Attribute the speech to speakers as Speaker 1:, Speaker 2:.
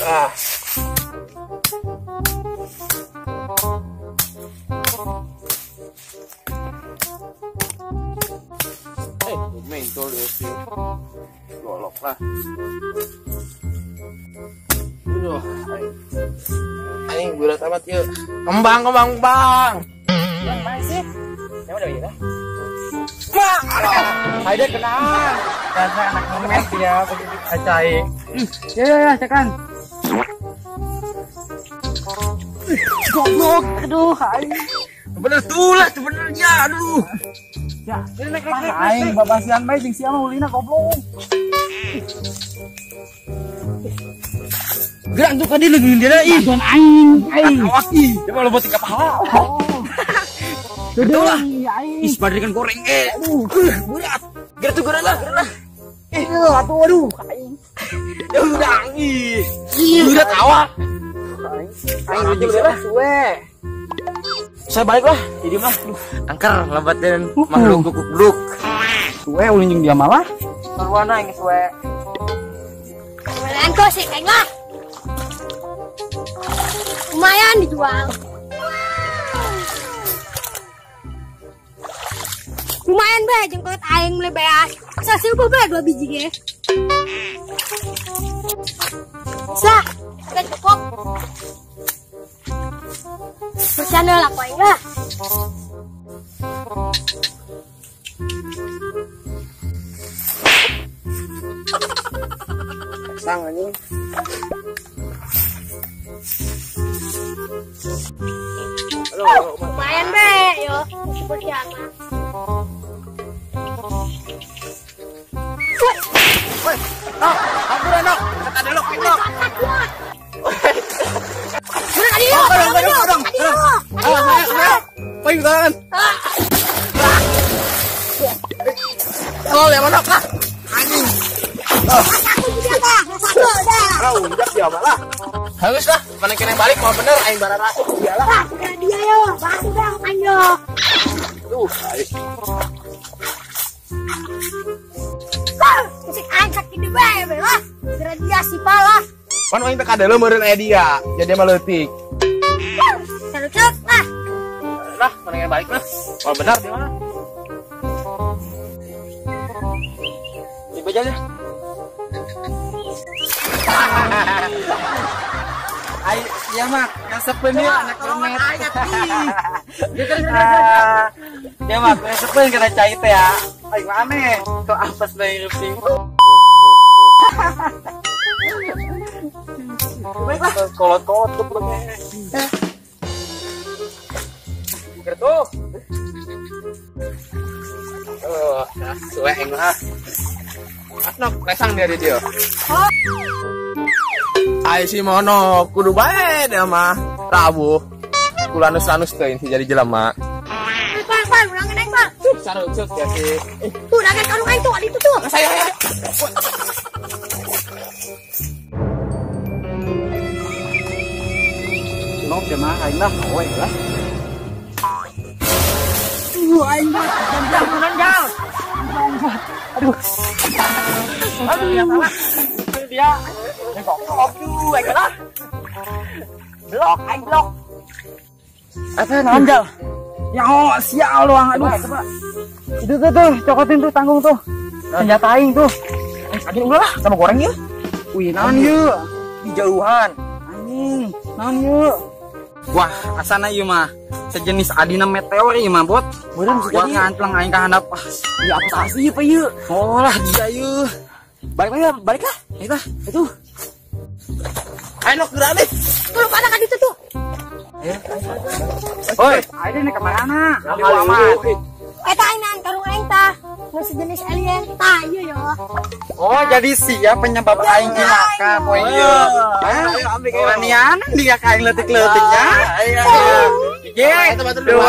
Speaker 1: Ah. Mentol sih. Golok lah. Aduh, aing berat amat yuk. Kembang, kembang, bang.
Speaker 2: Yang mana sih? Yang udah ya?
Speaker 1: Mak, aduh. Aida kena.
Speaker 2: Karena anak ngemes ya, begitu acai. Ya, ya, ya, cekan. Goblok, aduh, aing.
Speaker 1: Bener tuh lah sebenarnya, aduh.
Speaker 2: Ya, naik, naik, naik, aing babasian bae jeung sia mah ulina goblok.
Speaker 1: Gerak tuh tadi leungin dia ih.
Speaker 2: Bantuan aing, aing.
Speaker 1: Awas ih, coba lo buat tiga pahala.
Speaker 2: Betul lah.
Speaker 1: Ih, badrikan goreng eh. Aduh, berat. Gerak tuh gerak lah, gerak lah.
Speaker 2: Ih, aduh, aduh, aing.
Speaker 1: Ya udah ih. Berat awak.
Speaker 2: Aing aing suwe.
Speaker 1: Saya balik lah, jadi mah angker lambat dan makhluk goblok.
Speaker 2: Suwe ulin jeung dia malah. Sarwana aing suwe.
Speaker 3: Lumayan kok sih aing lah. Lumayan dijual. Lumayan bae jengkot aing mulai beas. Sasieup bae 2 biji ge. Sa, udah cukup. Bercanda lah kau lah.
Speaker 1: Sang anjing.
Speaker 3: Lumayan be, yo seperti apa?
Speaker 1: Woi, nok, ampun nok, kata delok nok. Oh, yang mana kah? Anjing. Unjak dia malah. Harus lah, mana kena balik mau bener aing bara rasuk dia lah.
Speaker 3: Wah, dia yo, batu dah panjo.
Speaker 1: Duh, aing.
Speaker 3: Kesik aing sakit di bae lah. Gara dia si pala.
Speaker 1: Pan aing teh kadeuleum meureun aya dia, jadi mah leutik.
Speaker 3: Terus lah.
Speaker 1: Lah, mana kena balik lah. Mau bener dia mah. Coba aja.
Speaker 2: Ai, iya mah, kasepeun ieu anak kemet. Dia mah kasepeun kana cai teh ya. Aing mah aneh, kok apes bae hirup sih. Baiklah, kolot-kolot gobloknya.
Speaker 1: Buker tuh. Oh, suwe aing mah. Asnok lesang dia di dia. Ai si mono kudu bae dia mah rawuh. Kulanus-lanus teh ini jadi jelema.
Speaker 3: Bang, bang, urang aing bang.
Speaker 1: Sarucut ya sih.
Speaker 3: Tuh, naga karung aing tuh, adi itu tuh.
Speaker 1: Saya ya.
Speaker 2: Nok dia mah aing lah, we lah.
Speaker 3: Tuh aing mah
Speaker 2: jam jam. Aduh. Aduh, ya salah. Dia. Goblok aing lah. Blok aing blok. Eta naon jal? Ya oh, sial doang aduh. Coba. Itu tuh tuh, cokotin tuh tanggung tuh. Senjata aing tuh. Aing ulah lah sama goreng ieu. Wih, naon ieu? Di jauhan. Anjing, naon ieu? Wah, asana ieu mah sejenis adina meteor ieu mah, Bot. Beureum wah ngantlang aing ka handap. Ya apa sih ieu ieu? Oh lah dia ieu. Balik lagi, balik lah. Itu, itu.
Speaker 1: Ayo nok gerak nih.
Speaker 3: Tuh pada kan itu tuh.
Speaker 2: Ayo. Oi, ayo nih kemana? Amat.
Speaker 3: Eta aing nang karung aing tah. Nu sejenis alien tah ieu yo.
Speaker 2: Oh, jadi sia penyebab aing cilaka poe ieu. Wanian dia ka aing leutik-leutiknya. Ayo. 3, 2, 3.